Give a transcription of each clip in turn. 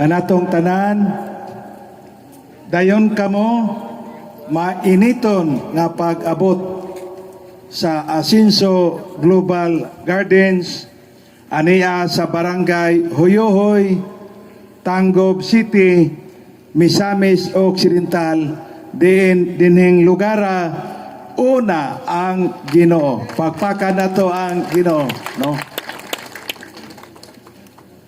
Kanatong tanan, dayon kamo mainiton nga pag-abot sa Asinso Global Gardens ania sa Barangay Hoyohoy, Tanggob City, Misamis Occidental, diin dinhing lugara una ang Ginoo. Pagpakan nato ang Ginoo, no?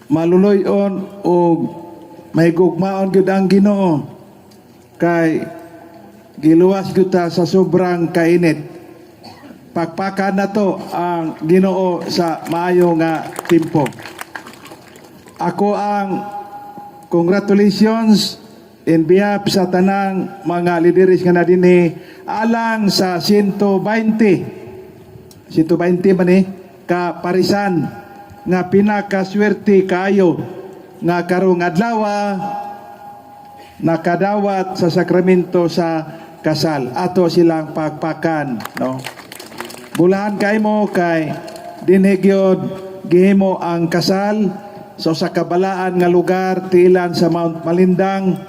Maluloy-on og may gugmaon gyud ang Ginoo kay giluwas gyud ta sa sobrang kainit. Pagpakan nato ang Ginoo sa maayo nga timpo. Ako ang congratulations in behalf sa tanang mga lideres nga na dinhi alang sa 120 120 ba ni ka parisan nga pinakaswerte kaayo nga karong adlaw nakadawat sa sakramento sa kasal. Ato silang pagpakan, no? Bulahan kay mo kay dinhi gyud gihimo ang kasal sa usa ka balaan nga lugar, tiilan sa Mount Malindang.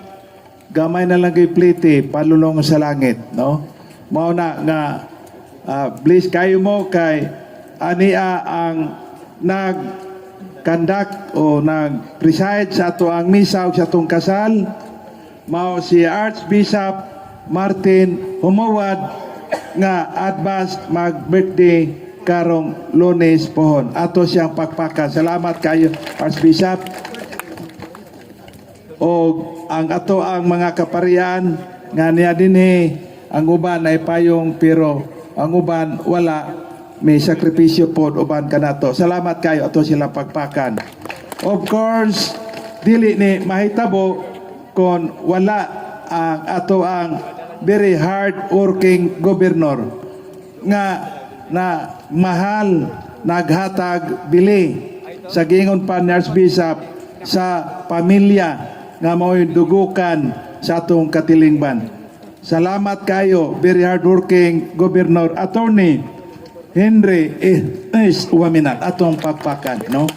Gamay na lang kay plite palulong sa langit, no? Mao na nga bless kayo mo kay ania ang nag conduct o nag-preside sa ato ang misa ug sa atong kasal mao si Archbishop Martin Jumoad nga advance mag-birthday karong Lunes pohon. Ato siyang pakpakan. Salamat kayo, Archbishop. O ang ato ang mga kaparian nga niya dinhi, ang uban ay payong pero ang uban wala, may sakripisyo pod uban kanato. Salamat kayo, ato sila pagpakan. Of course, dili ni mahitabo kon wala ang ato ang very hard working governor nga na mahal naghatag bili sa giingon pa ni Archbishop sa pamilya nga mao'y dugukan sa atong katilingban. Salamat kayo, very hard working Governor Attorney Henry S. Oaminal, atong pagpakan, no?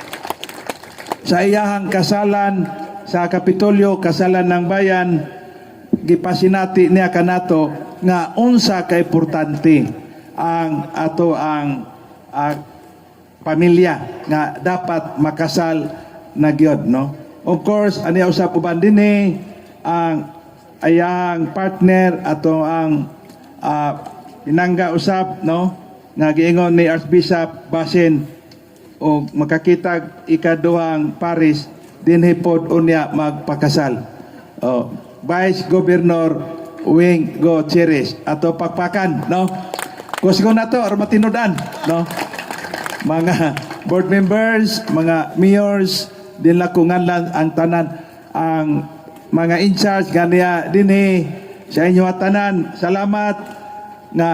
Sa iyahang kasalan sa Kapitolyo, kasalan ng bayan, gipasinati niya kanato nga unsa ka importante ang ato ang pamilya nga dapat makasal na gyud, no? Of course, ani usab uban dinhi ang ayang partner, ato ang pinangga usab, no, nga giingon ni Archbishop basin og makakitag ikaduhang paris dinhi pod unya magpakasal. Oh, Vice Governor Wing Gutierrez, ato pakpakan, no? Kusgo na to aron matinud-an, no? Mga board members, mga mayors, din lang kung nganlan ang tanan, ang mga in charge nga niya dinhi sa inyo tanan. Salamat nga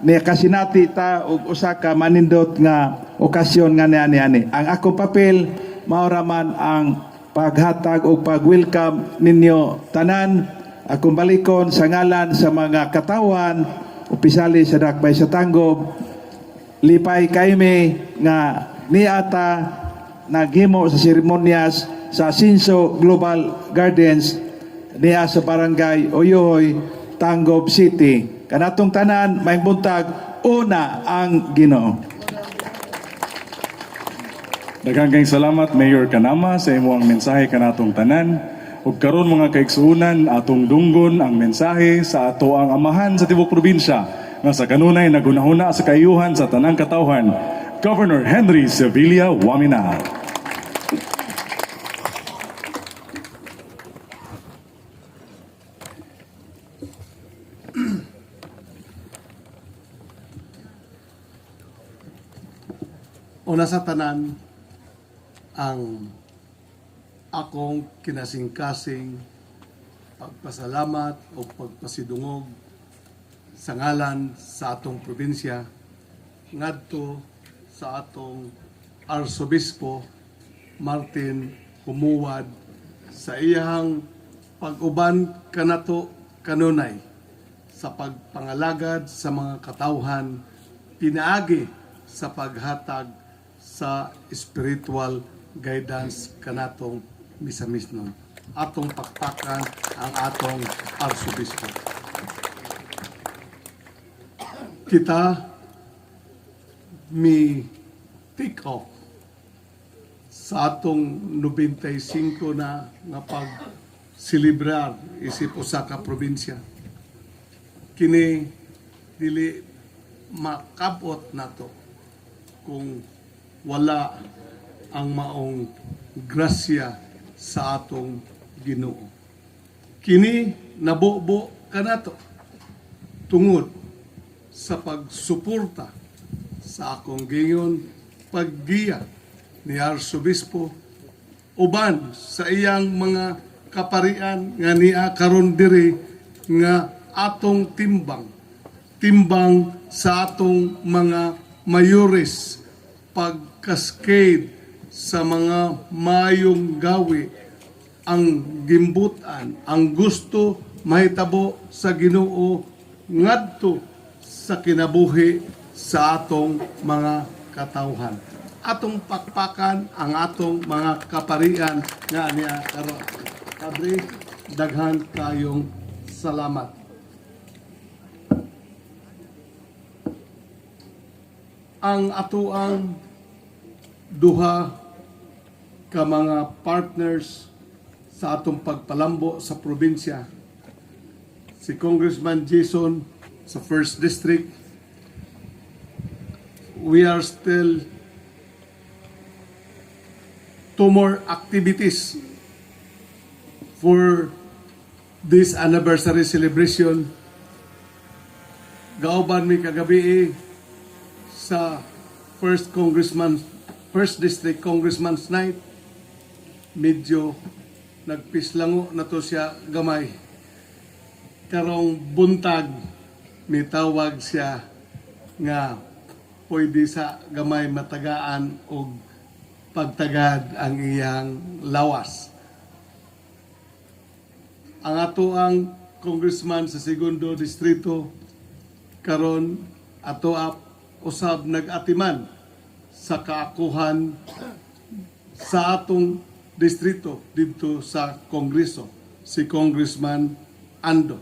ni kasinati ta og usa ka manindot nga okasyon nga niya niani. Ang akong papel mao ra man ang paghatag og pag-welcome ninyo tanan. Akong balikon sa ngalan sa mga katawhan opisyales sa Dakbay sa Tanggob. Lipay kami nga niata naghimo sa seremonyas sa Sinso Global Gardens niya sa Barangay Oyohoy, Tanggob City. Kanatong tanan, maayong buntag, una ang Ginoo. Daghang kayong salamat, Mayor Kanama, sa imong mensahe kanatong tanan. Ug karon, mga kaigsuonan, atong dunggon ang mensahe sa ato ang amahan sa tibok probinsya nga sa kanunay nagunahuna sa kaayuhan sa tanang katawhan, Governor Henry Sevilla Oaminal. Una sa tanan, ang akong kinasingkasing pagpasalamat o pagpasidungog sa ngalan sa atong probinsya ngadto sa atong Arsobispo Martin Jumoad sa iyang pag-uban kanato kanunay sa pagpangalagad sa mga katawhan pinaagi sa paghatag sa spiritual guidance kanatong Misamisnon. Atong pakpakan ang atong arsobispo. Kita mi take off sa atong 95 na nga pag celebrar isip usa ka probinsya. Kini dili makabot nato kung wala ang maong grasya sa atong Ginoo. Kini nabubo kanato tungod sa pagsuporta sa akong gingon paggiya ni Arsobispo uban sa iyang mga kaparian nga niya karon diri nga atong timbang timbang sa atong mga mayores, pagkaskade sa mga mayong gawi, ang gimbutan, ang gusto mahitabo sa Ginoo ngadto sa kinabuhi sa atong mga katawhan. Atong pakpakan ang atong mga kaparian nga niya karon. Padre, daghan kayong salamat. Ang atoang duha ka mga partners sa atong pagpalambo sa probinsya, si Congressman Jason sa First District, we are still two more activities for this anniversary celebration. Gauban mi kagabi sa First District Congressman's Night. Medyo nagpislango na to siya gamay. Karong buntag, mitawag siya nga pwede sa gamay matagaan og pagtagad ang iyang lawas. Ang ato ang congressman sa segundo distrito karon ato ap usab nag-atiman sa kaakuhan sa atong distrito didto sa Kongreso, si Congressman Ando.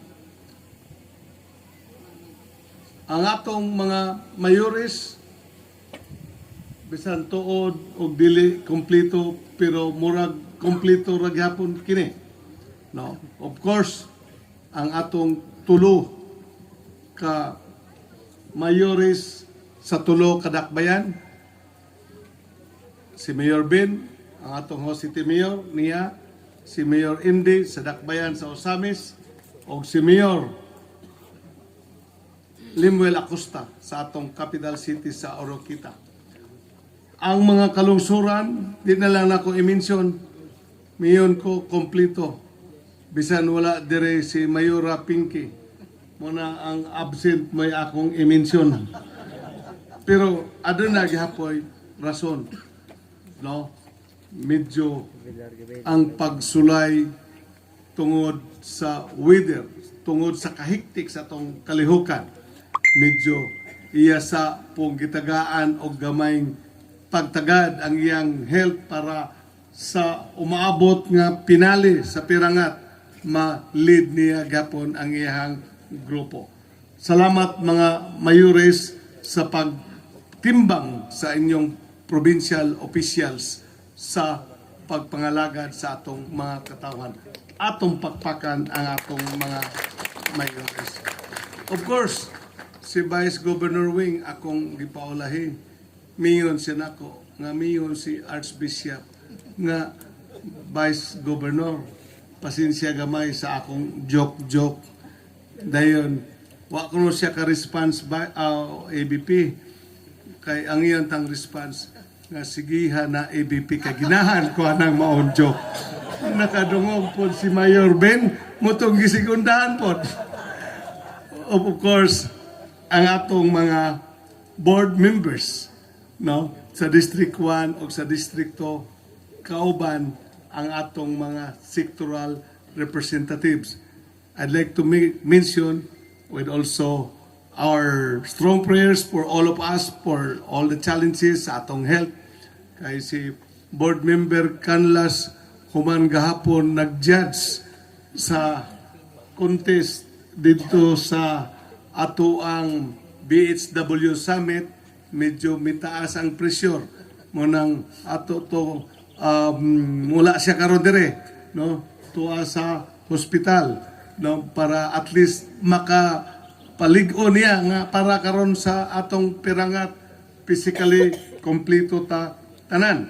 Ang atong mga mayores, bisan tuod og dili kompleto, pero murag kompleto ra gyapon kini. No? Of course, ang atong tulo ka mayores sa tulo ka dakbayan, si Mayor Ben, ang atong host city mayor niya, si Mayor Indy sa dakbayan sa Ozamiz, og si Mayor Limuel Acosta sa atong capital city sa Oroquieta. Ang mga kalungsuran, di na lang nako i-mention, miingon ko kompleto. Bisan wala dire si Mayora Pinky. Muna ang absent may akong i-mention. Pero aduna gihapoy rason. No? Medyo ang pagsulay tungod sa weather, tungod sa kahiktik sa atong kalihukan, medyo iya sa pong gitagaan og gamayng pagtagad ang iyang health para sa umaabot nga pinali sa Pirangat, ma-lead niya gapon ang iyang grupo. Salamat, mga mayores, sa pagtimbang sa inyong provincial officials sa pagpangalagad sa atong mga katawhan. Atong pakpakan ang atong mga mayores. Of course, si Vice Governor Wing akong gipaulahi. Miingon siya nako nga miingon si Archbishop nga, "Vice Governor, pasensya gamay sa akong joke-joke." Dayon, wa ko no siya ka-response by ABP. Kay ang iyan tang response nga sigiha na, ABP, kay ginahan ko anang maong joke. Nakadungog po si Mayor Ben, mutong gisigundahan po. Of course, ang atong mga board members, no, sa District 1 o sa District 2, kauban ang atong mga sectoral representatives. I'd like to mention with also our strong prayers for all of us for all the challenges sa atong health. Kay si board member Canlas Human gahapon nag-judge sa contest dito sa ato ang BHW Summit, medyo mitaas ang pressure mo nang ato to mula siya karon dire, no, tuwa sa hospital, no, para at least maka palig-on niya nga para karon sa atong pirangat physically kompleto ta tanan,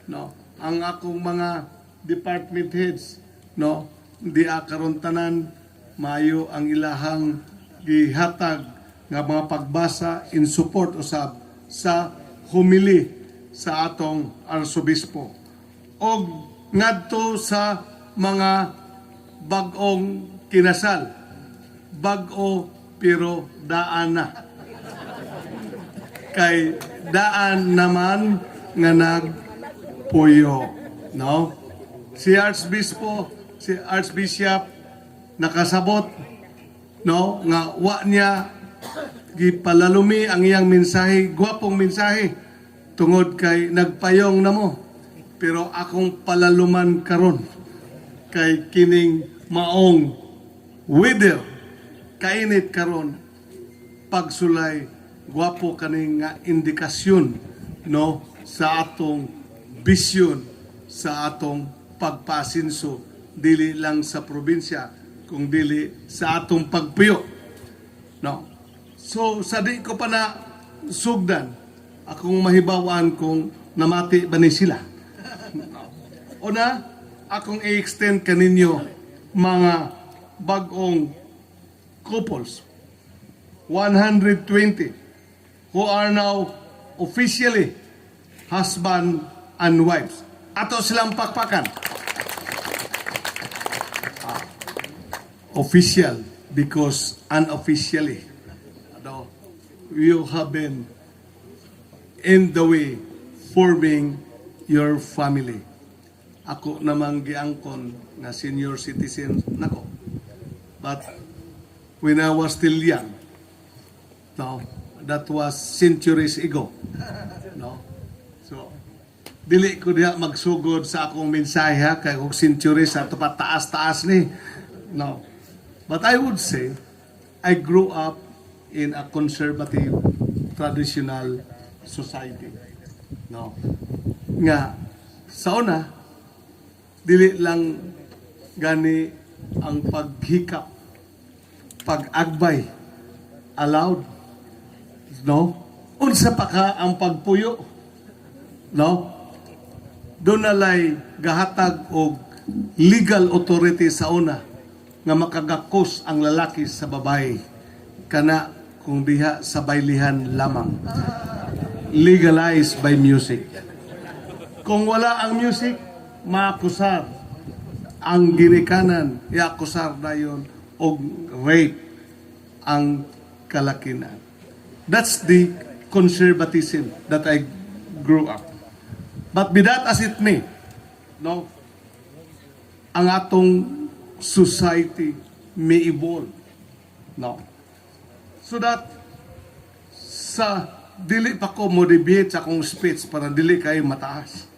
no. Ang akong mga department heads, no, di karon tanan maayo ang ilahang gihatag nga mga pagbasa in support usab sa homily sa atong arsobispo og ngadto sa mga bag-ong kinasal. Bag-o pero daan na, kay daan naman nga nagpuyo, no. Si Archbispo, si Archbishop nakasabot, no, nga wa niya gipalalumi ang iyang mensahe, gwapong mensahe, tungod kay nagpayong na mo. Pero akong palaluman karon kay kining maong weather, kainit karon pagsulay, gwapo kaning nga indikasyon, no, sa atong bisyon sa atong pagpasinso, dili lang sa probinsya kung dili sa atong pagpuyo, no. So sa di ko pa na sugdan, akong mahibawan kung namati ba ni sila. Una, akong i-extend kaninyo mga bag-ong couples, 120 who are now officially husband and wives. Ato silang pakpakan. Official because unofficially, ano, you have been in the way forming your family. Ako namang giangkon nga senior citizen nako. But when I was still young, no, that was centuries ago. No. So, dili ko diha magsugod sa akong mensahe ha, kay kung centuries ato pa taas-taas ni. No. But I would say I grew up in a conservative traditional society. No. Nga sa una, dili lang gani ang paghikap, pag-agbay allowed, no. Unsa pa ka ang pagpuyo, no. Doon nalay gahatag og legal authority sa una nga makagakos ang lalaki sa babae kana kung diha sa baylihan lamang, legalized by music. Kung wala ang music, maakusar ang ginikanan, iakusar dayon og rape ang kalakinan. That's the conservatism that I grew up. But be that as it may, no, ang atong society may evolve. No. So that sa dili pa ko mo deviate sa akong speech para dili kayo mataas.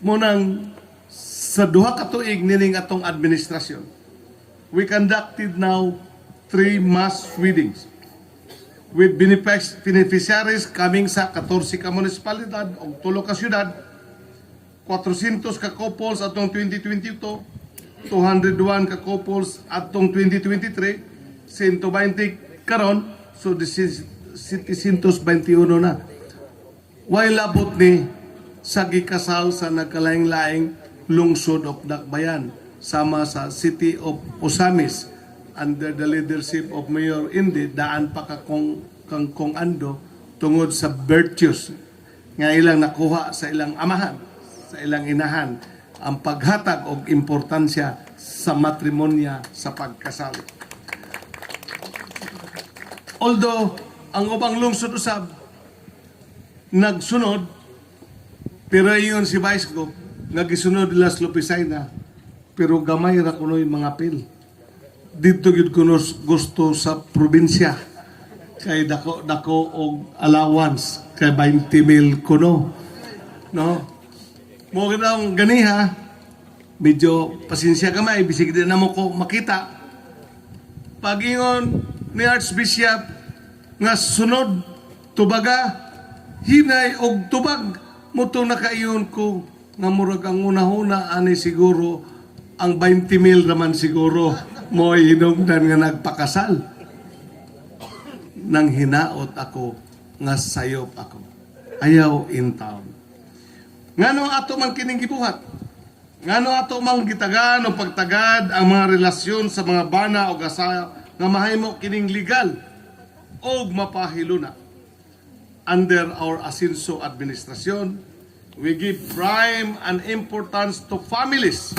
Munang sa 2 ka tuig nining atong administrasyon, we conducted now three mass weddings with beneficiaries coming sa 14 ka munisipalidad o 3 ka syudad, 400 ka couples atong 2022, 201 ka couples atong 2023, 120 karon, so this is 721 na. Way labot ni sa gikasal sa nagkalaing-laing lungsod of Dakbayan sama sa City of Ozamiz under the leadership of Mayor Indy, daan pa ka kong kang kong Ando, tungod sa virtues nga ilang nakuha sa ilang amahan, sa ilang inahan, ang paghatag og importansya sa matrimonya, sa pagkasal. Although ang ubang lungsod usab nagsunod, pero iyon si Vice Gov nga gisunod nila sa Lopezaina, pero gamay ra kuno'y mga pil. Dito gyud kuno gusto sa probinsya kay dako dako og allowance, kay 20 mil kuno, no. Mo akong ganiha, medyo pasensya gamay, bisig di na mo ko makita. Pagingon ni Archbishop nga sunod tubaga, hinay og tubag mo to, nakaiyon ko nga murag ang una-una ani siguro ang 20 mil naman siguro mo hinungdan nga nagpakasal. Nang hinaot ako nga sayop ako. Ayaw in town. Ngano ato man kining gibuhat? Ngano ato mang gitagaan o pagtagad ang mga relasyon sa mga bana o asawa nga mahimo kining legal o mapahiluna? Under our Asinso administrasyon, we give prime and importance to families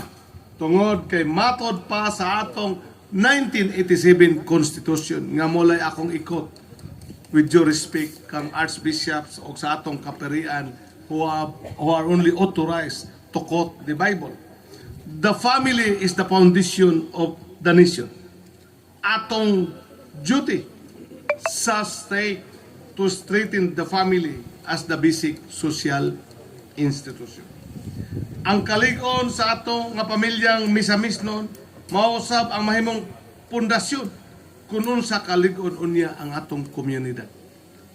tungod kay matod pa sa atong 1987 Constitution nga molay akong i-quote with due respect kang archbishops o sa atong kaparian who are only authorized to quote the Bible. The family is the foundation of the nation. Atong duty sa state to strengthen the family as the basic social institution. Ang kalig-on sa ato nga pamilyang misamisnon, mausab ang mahimong pundasyon kung unsa kalig-on unya ang atong komunidad,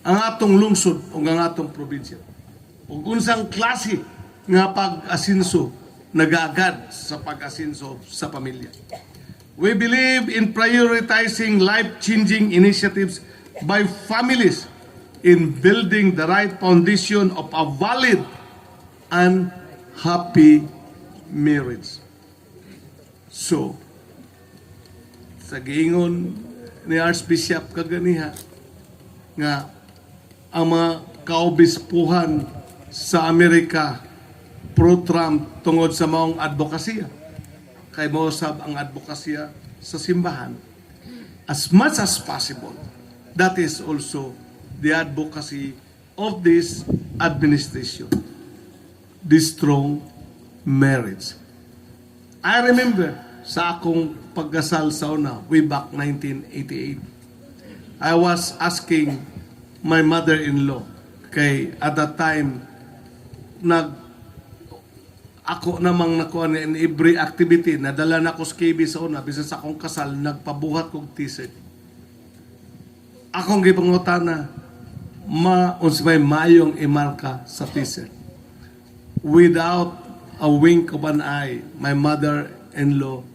ang atong lungsod o ang atong probinsya. Ug unsang klase nga pag-asinso nagagad sa pag-asinso sa pamilya. We believe in prioritizing life-changing initiatives by families in building the right foundation of a valid and happy marriage. So, sa giingon ni Archbishop kaganiha nga ang mga kaobispuhan sa Amerika pro-Trump tungod sa maong advokasya. Kay mosab ang advokasya sa simbahan as much as possible. That is also the advocacy of this administration. The strong marriage. I remember sa akong pagkasal sa una, way back 1988, I was asking my mother-in-law, kay at that time, ako namang nakuha in every activity, nadala na ko sa KB sa una, bisan sa akong kasal, nagpabuhat kog t-shirt. Akong gipangutana, "Ma, unsa may mayong imarka sa t-shirt?" Without a wink of an eye, my mother-in-law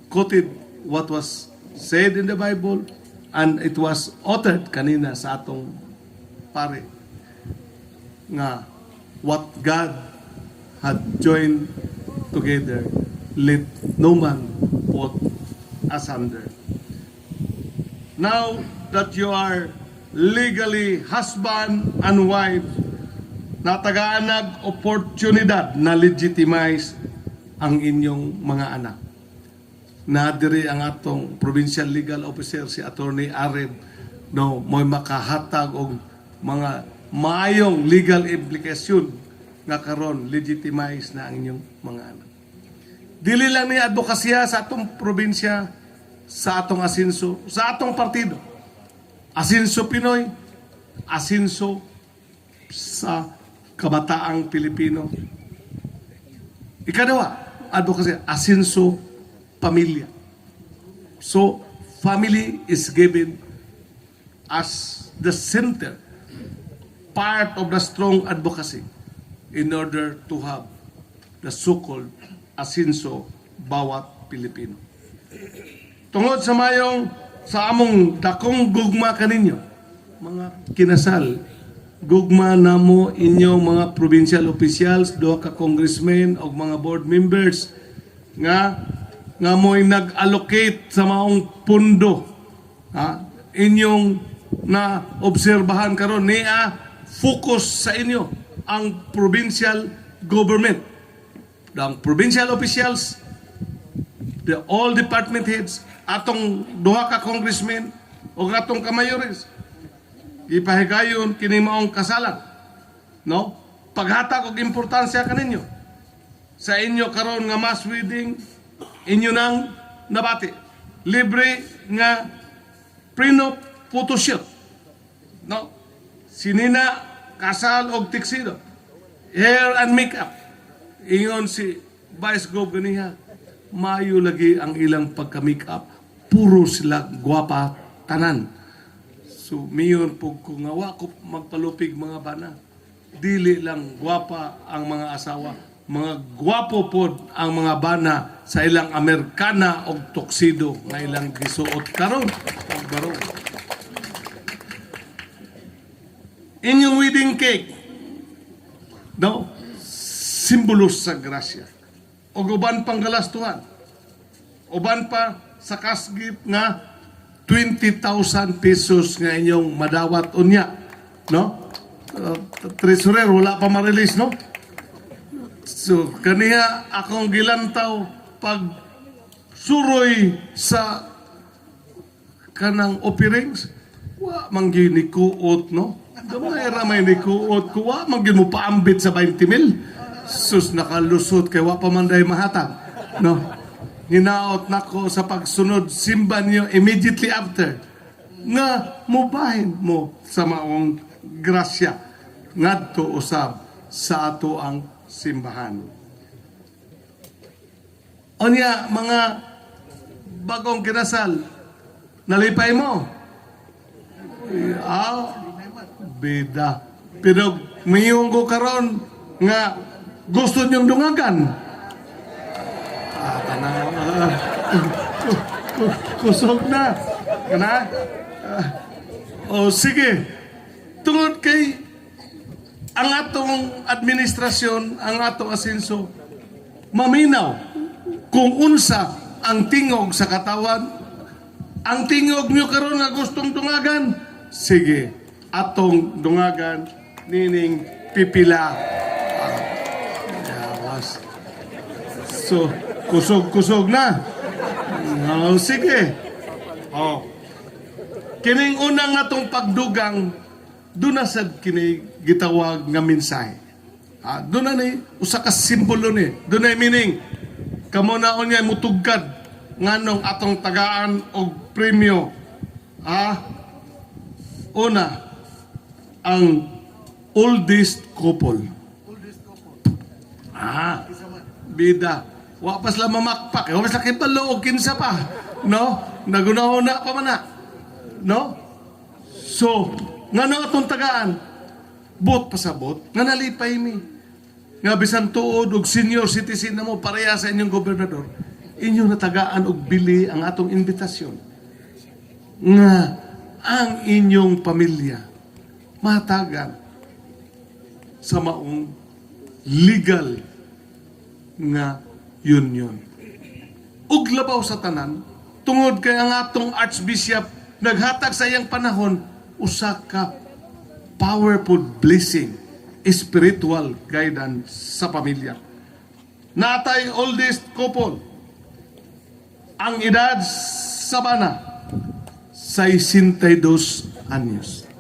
quoted what was said in the Bible and it was uttered kanina sa atong pare nga what God had joined together, let no man put asunder. Now that you are legally husband and wife, natagaan nag oportunidad na legitimize ang inyong mga anak. Nadiri ang atong provincial legal officer, si Attorney Areb, no, mo'y makahatag og mga maayong legal implication nga karon legitimize na ang inyong mga anak. Dili lang ni advokasya sa atong probinsya, sa atong asinso, sa atong partido. Asinso Pinoy, asinso sa kabataang Pilipino. Ikaduha, advocacy, asinso pamilya. So, family is given as the center, part of the strong advocacy in order to have the so-called asinso bawat Pilipino. Tungod sa mayong sa among dakong gugma kaninyo, mga kinasal, gugma namo inyong mga provincial officials, duha ka congressmen o mga board members nga nga mo'y nag-allocate sa maong pundo. Ha? Inyong na obserbahan karon niya focus sa inyo ang provincial government. Ang provincial officials, the all department heads, atong duha ka congressmen o atong kamayores. Ipahigayon kini maong kasalan. No? Paghatag og importansya kaninyo. Sa inyo karon nga mass wedding, inyo nang nabati. Libre nga prenup photoshoot. No? Sinina, kasal og tuxedo. Hair and makeup. Ingon si Vice Gov ganiha, maayo lagi ang ilang pagka-make up. Puro sila gwapa tanan. So, miingon po ko nga wa ko magpalupig, mga bana. Dili lang gwapa ang mga asawa, mga gwapo pod ang mga bana sa ilang Amerikana og tuxedo nga ilang gisuot karon og barong. Inyong wedding cake, no? Simbolo sa grasya. Og uban pang galastuhan. Uban pa sa cash gift nga 20,000 pesos nga inyong madawat unya. No? Treasurer, wala pa ma-release, no? So, kaniya akong gilantaw pag suroy sa kanang offerings, wa man gyud ni kuot, no? Gamay ra may ni kuot ko, wa man gyud mo paambit sa 20 mil. Sus, nakalusot kay wa pa man day mahatag, no? Hinaot nako sa pagsunod simba niyo immediately after nga mubahin mo sa maong grasya ngadto usab sa ato ang simbahan. Unya, mga bagong kinasal, nalipay mo? Ah, bida. Pero mayong ko karon nga gusto niyong dungagan. Ah, tanaw. Ah, kusog na. Kana? Ah, o sige. Tungod kay ang atong administrasyon, ang atong asenso, maminaw kung unsa ang tingog sa katawan, ang tingog nyo karon nga gustong dungagan, sige, atong dungagan nining pipila. Ah, yawas. So, kusog-kusog na. Oh, sige. Oh. Kining unang natong pagdugang, doon na sad kini gitawag nga mensahe. Ah, doon na ni usa ka simbolo ni. Doon na meaning. Kamo na unya mutugkad nganong atong tagaan og premyo. Ah, una, ang oldest couple. Ah, bida. Wa pa sila mamakpak. Wa pa sila kibalo og kinsa pa. No? Nagunahuna pa man na. No? So, ngano atong tagaan? Buot pasabot, nga nalipay mi. Nga bisan tuod og senior citizen na mo pareha sa inyong gobernador, inyong natagaan og bili ang atong imbitasyon. Nga ang inyong pamilya matagan sa maong legal nga union. Ug labaw sa tanan, tungod kay ang atong archbishop naghatag sa iyang panahon usa ka powerful blessing, spiritual guidance sa pamilya. Natay oldest couple. Ang edad sa bana, 62 anyos.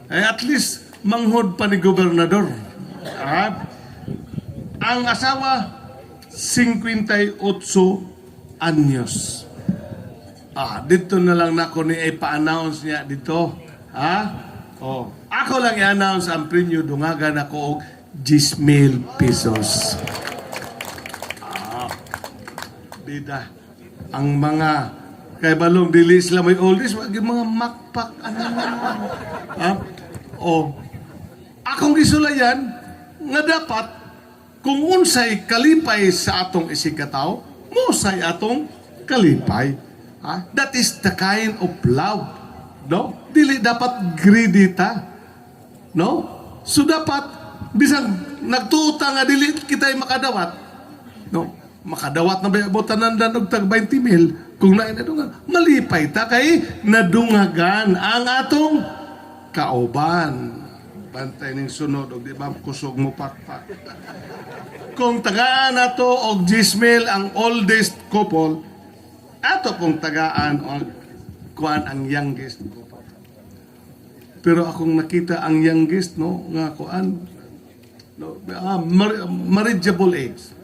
Eh, at least manghod pa ni gobernador. Ah, ang asawa, 58 anyos. Ah, dito na lang nako ni ipa-announce niya dito. Ha? Oh. Ako lang i-announce ang premyo, dungagan ako og 10,000 pesos. Ah. Bida. Ang mga kay balong dili sila may oldies, wag yung mga makpak ano. Ha? Oh. Akong gisulayan nga dapat kung unsay kalipay sa atong isigkatawo, mosay atong kalipay. Ha? That is the kind of love. No? Dili dapat greedy ta. No? So dapat bisan nagtuo ta nga dili kita makadawat. No? Makadawat na ba tanan dan og tag 20 mil kung naay nadungan, malipay ta kay nadungagan ang atong kauban. Bantay ning sunod og di ba kusog mo pakpak. Kung tagaan nato og 10,000 ang oldest couple, ato pong tagaan og kuan ang youngest couple. Pero akong nakita ang youngest, no, nga kuan, no, marriageable age.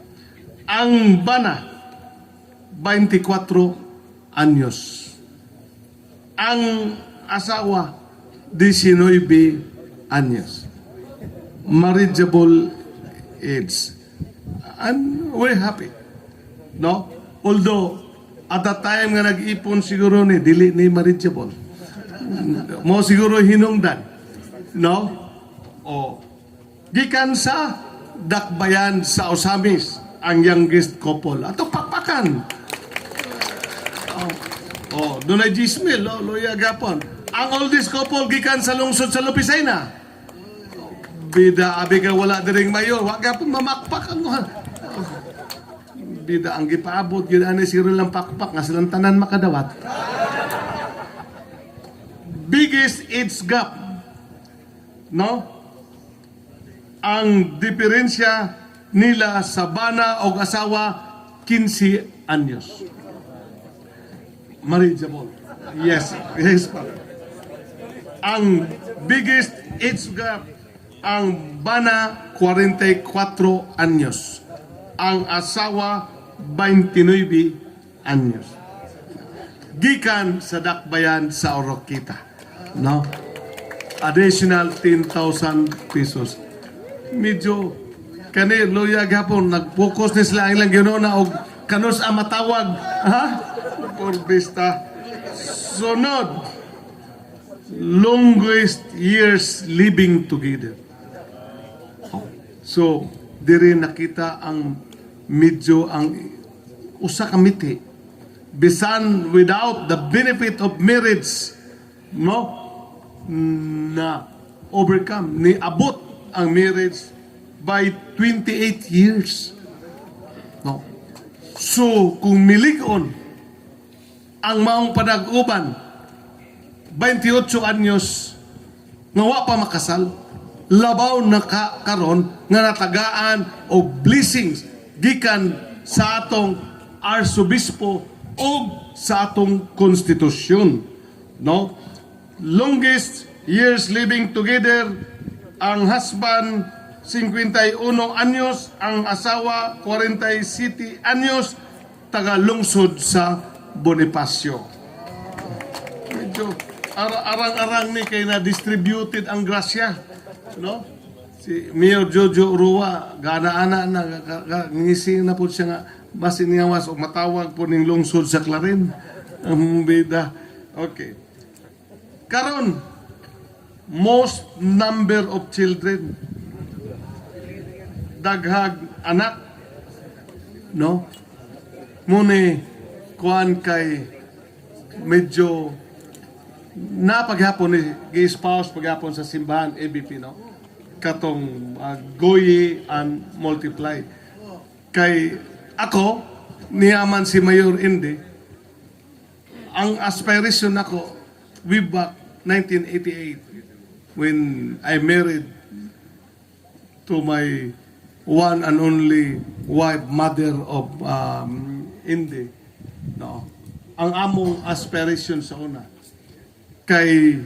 Ang bana, 24 anyos. Ang asawa, 19 anyos. Marriageable age. And we're happy. No? Although, at that time nga nag-ipon siguro ni, dili ni marriageable. Mo siguro hinungdan. No? O, gikan sa Dakbayan sa Ozamiz, ang youngest couple. Ato pakpakan. Oh, oh dunay Gismil, oh, luya gapon. Ang oldest couple gikan sa lungsod sa Lopez-Ayna. Bida, abi ka wala diring mayor, wa gapon mamakpak ang bida ang gipaabot gyud ani siguro lang pakpak nga silang tanan makadawat. Biggest age gap. No? Ang diferensya nila sa bana o asawa, 15 anyos. Marriageable. Yes, Father. Ang biggest age gap, ang bana 44 anyos. Ang asawa 29 anyos. Gikan sa Dakbayan sa Oroquieta. No? Additional 10,000 pesos. Medyo kani luya gapon nag-focus ni sila ang ilang ginuna og kanus ang matawag, ha? Por vista. Sunod, longest years living together. So, diri nakita ang medyo ang usa ka miti bisan without the benefit of marriage, no, na overcome ni abot ang marriage by 28 years, no? So kung milig-on ang maong panag-uban 28 anyos nga wa pa makasal, labaw na ka karon nga natagaan og blessings gikan sa atong arsobispo o sa atong konstitusyon, no? Longest years living together, ang husband 51 anyos, ang asawa 47 anyos, taga lungsod sa Bonifacio. Medyo arang-arang ni kay na distributed ang grasya, no? Si Mayor Jojo Urua gana-ana na ngisi na po siya nga basin niya was og matawag po ning lungsod sa Clarin. Ang bida. Okay. Karon, most number of children. Daghag anak, no? Muni kuan kay medyo napaghapon ni gi-espouse paghapon sa simbahan ABP, no, katong go ye and multiply. Kay ako niyaman si Mayor Indi, ang aspiration nako way back 1988 when I married to my one and only wife, mother of Indi, no, ang among aspiration sa una kay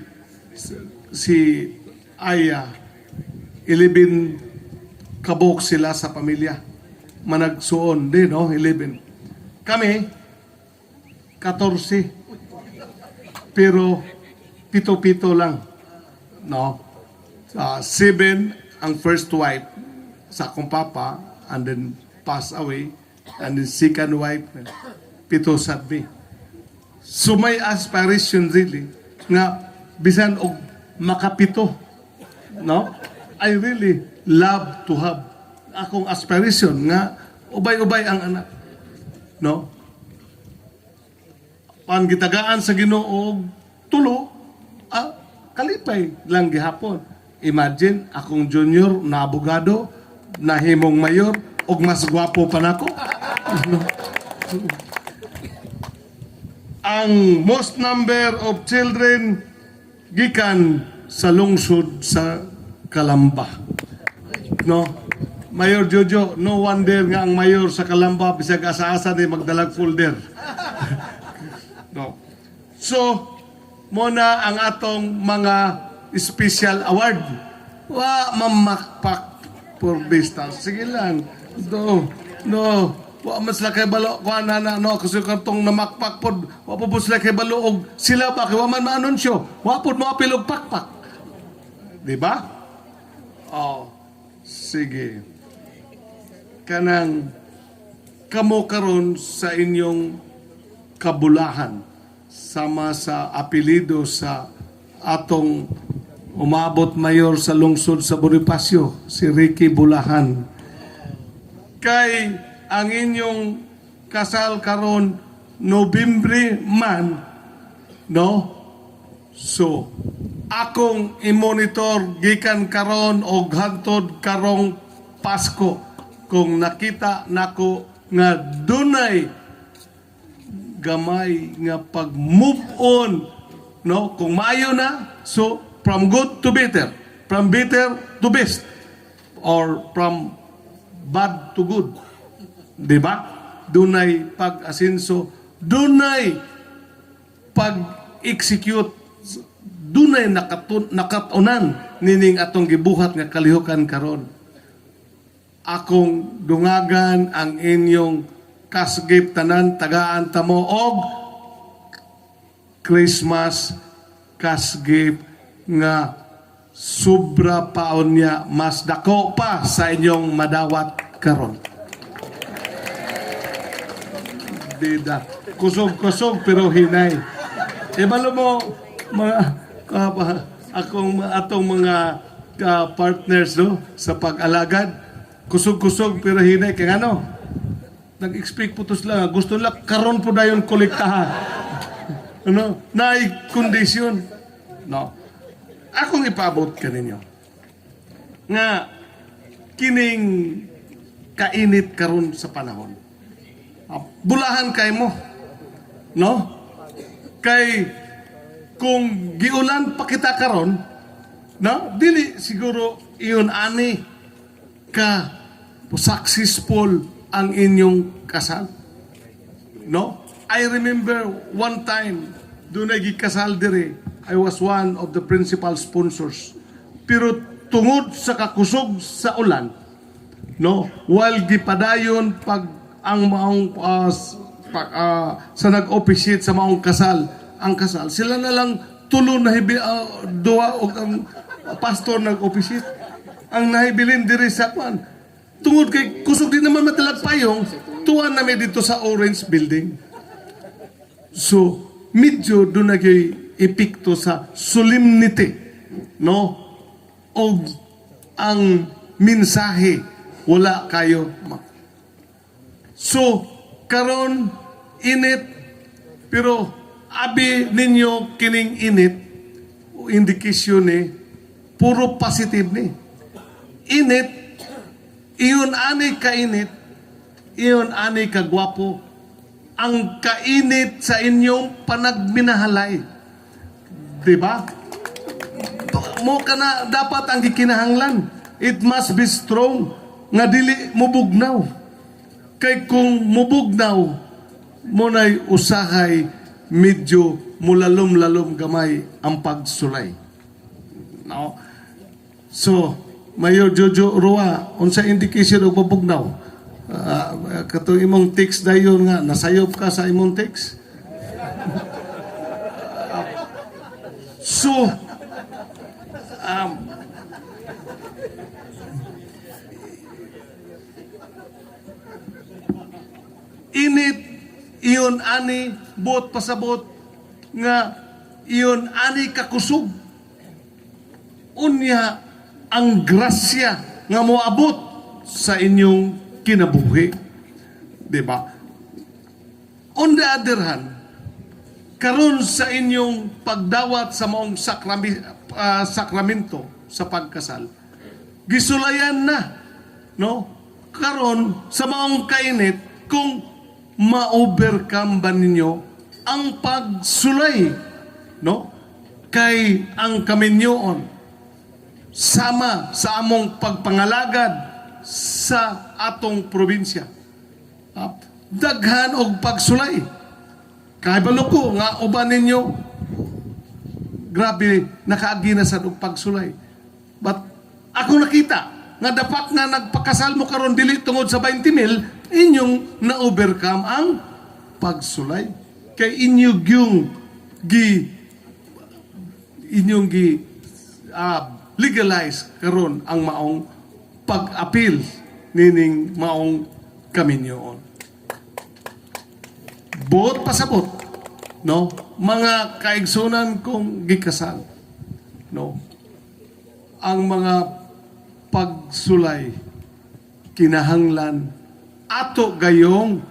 si Aya, 11 kabok sila sa pamilya managsuon di, no? 11 kami, 14, pero pito-pito lang, no? Seven ang first wife sa akong papa and then pass away, and then second wife, pito sad mi. So may aspiration really nga bisan og makapito, no? I really love to have akong aspiration nga ubay-ubay ang anak, no? Pan gitagaan sa Ginoo og tulo, kalipay lang gihapon. Imagine akong junior na abogado nahimong mayor og mas gwapo pa nako, no? Ang most number of children gikan sa lungsod sa Calamba. No? Mayor Jojo, no wonder nga ang mayor sa Calamba bisag asa-asa di magdalag folder. No. So, muna ang atong mga special award. Wa mamakpak por vista. Sige lang. No. No. Wa man sila kay balo kuan na na, no, kasi katong namakpak pod wa po sila kay balo og sila ba kay wa man maanunsyo. Wa pod moapil og pakpak. Di ba? Oh. Sige. Kanang kamo karon sa inyong kabulahan, sama sa apelido sa atong umabot mayor sa lungsod sa Bonifacio, si Ricky Bulahan. Kay ang inyong kasal karon Nobyembre man, no? So, akong i-monitor gikan karon og hantod karong Pasko kung nakita nako nga dunay gamay nga pag move on, no? Kung maayo na, so from good to better, from better to best, or from bad to good, di ba? Dunay pag-asenso, dunay pag-execute, dunay nakatunan nining atong gibuhat nga kalihukan karon. Akong dungagan ang inyong cash gift tanan, tagaan tamo og Christmas cash gift nga sobra paon niya, mas dako pa sa inyong madawat karon. Dida. Kusog-kusog pero hinay. Ibalo mo mga akong atong mga partners, no, sa pag-alagad. Kusog-kusog pero hinay kay ano? Nag-expect po to sila, gusto nila karon po dayon kolektahan. Ano? Naay condition. No. Akong ipaabot kaninyo nga kining kainit karon sa panahon. Bulahan kay mo. No? Kay kung giulan pa kita karon, no? Dili siguro iyon ani ka successful ang inyong kasal. No? I remember one time doon ay gikasal dire. I was one of the principal sponsors. Pero tungod sa kakusog sa ulan, no, while gipadayon pag ang maong sa nag-officiate sa maong kasal, ang kasal, sila na lang tulo na hibi, duwa og ang pastor nag-officiate. Ang nahibilin diri sa kwan. Tungod kay kusog, di naman matalag payong, tuwa na mi dito sa Orange Building. So, medyo doon na epekto sa solemnity, no? O ang mensahe, wala kayo. So, karon init, pero abi ninyo kining init, indication ni, puro positive ni. Init, iyon ani kainit, iyon ani kagwapo, ang kainit sa inyong panagminahalay. Di ba? Mo kana dapat ang gikinahanglan. It must be strong nga dili mubugnaw. Kay kung mubugnaw, mo nay usahay medyo mulalom-lalom gamay ang pagsulay. No? So, Mayor Jojo Roa, unsa indication og mabugnaw? Katong imong text dayon nga nasayop ka sa imong text. So, init iyon ani buot pasabot nga iyon ani kakusog, unya ang grasya nga moabot sa inyong kinabuhi, di ba? On the other hand, karon sa inyong pagdawat sa maong sakramento sa pagkasal, gisulayan na, no? Karon sa maong kainit, kung ma-overcome ba ninyo ang pagsulay, no? Kay ang kaminyoon sama sa among pagpangalagad sa atong probinsya. Daghan og pagsulay. Kahibalo ko nga uban ninyo grabe nakaagi na sad og pagsulay. But ako nakita nga dapat nga nagpakasal mo karon dili tungod sa 20 mil, inyong na-overcome ang pagsulay. Kay inyo gyung gi inyong gi legalize karon ang maong pag-appeal nining maong kaminyoon. Buot pasabot, no? Mga kaigsunan kong gikasal, no? Ang mga pagsulay kinahanglan ato gayong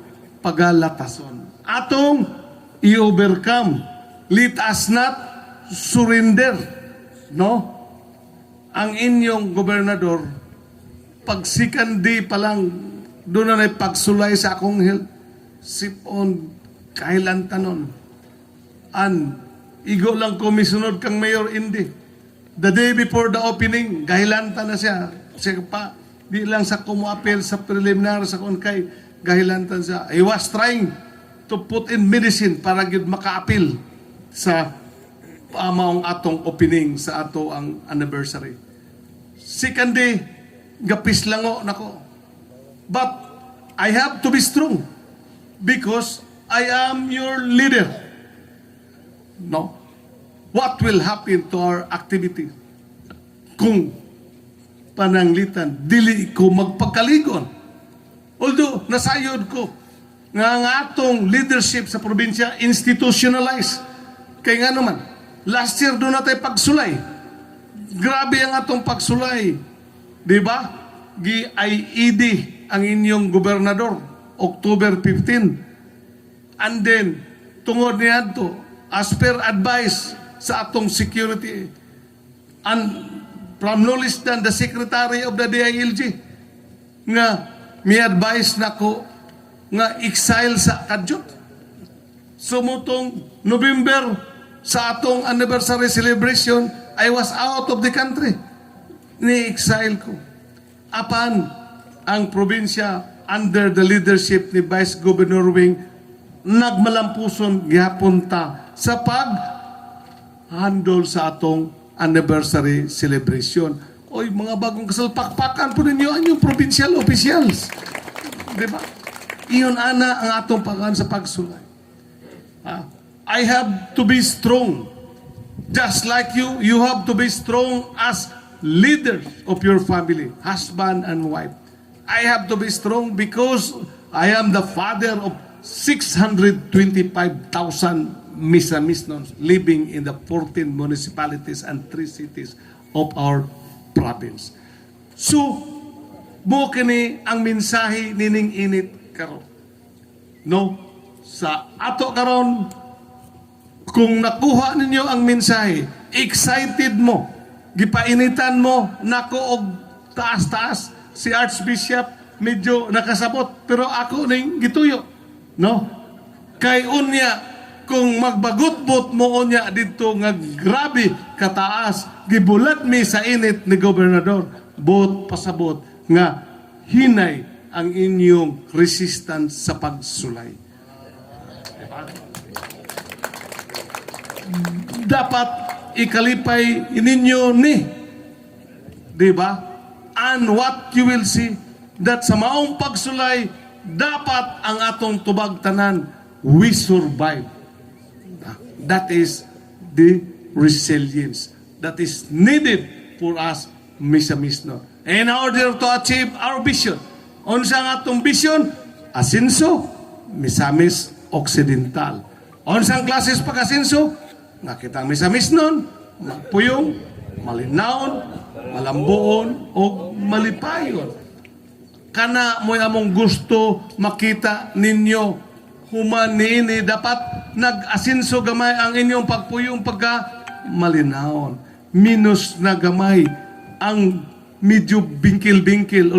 pagalatason. Atong i-overcome. Let us not surrender, no? Ang inyong gobernador, pag second day pa lang, doon na pagsulay sa akong health, sipon, kahilantanon. An, igo lang ko misunod kang Mayor Indy. The day before the opening, gahilanta na siya. Siya pa, di lang sa kumuapel sa preliminary sa kung kay gahilantan siya. He was trying to put in medicine para gyud makaapil sa maong atong opening sa ato ang anniversary. Second day, gapis lango nako. But I have to be strong because I am your leader. No? What will happen to our activity kung pananglitan, dili ko magpagkaligon? Although, nasayod ko nga ang atong leadership sa probinsya institutionalized. Kaya nga naman, last year doon natin pagsulay. Grabe ang atong pagsulay. Di ba? Gi-IED ang inyong gobernador, October 15. And then, tungod niadto, as per advice sa atong security, and from no less than the secretary of the DILG, nga mi advice nako nga exile sa Kadyot. Sumutong November sa atong anniversary celebration, I was out of the country. Ni-exile ko. Apan ang probinsya under the leadership ni Vice Governor Wing, nagmalampuson gihapon ta sa pag handle sa atong anniversary celebration. Oy, mga bagong kasal, pakpakan po ninyo ang inyong provincial officials. Di ba? Iyon ana ang atong pagan sa pagsulay. Ah, I have to be strong. Just like you, you have to be strong as leaders of your family, husband and wife. I have to be strong because I am the father of 625,000 Misamisnons living in the 14 municipalities and 3 cities of our province. So, mo kini ang mensahe nining init karon. No? Sa ato karon, kung nakuha ninyo ang mensahe, excited mo, gipainitan mo, nako og taas-taas, si Archbishop medyo nakasabot, pero ako ning gituyo. No? Kay unya, kung magbagutbot mo unya dito nga grabe kataas, gibulat mi sa init ni gobernador, buot pasabot nga hinay ang inyong resistance sa pagsulay. Diba? Dapat ikalipay ninyo ni. Di ba? And what you will see, that sa maong pagsulay, dapat ang atong tubag tanan, we survive. That is the resilience that is needed for us Misamisnon. In order to achieve our vision. Unsa ang atong vision? Asenso, Misamis Occidental. Unsang klases pag-asenso? Nga kitang Misamisnon, magpuyong, malinawon, malambuon, o malipayon. Kana mo'y among gusto makita ninyo human niini, dapat nag-asenso gamay ang inyong pagpuyong pagka malinawon. Minus na gamay ang medyo bingkil-bingkil.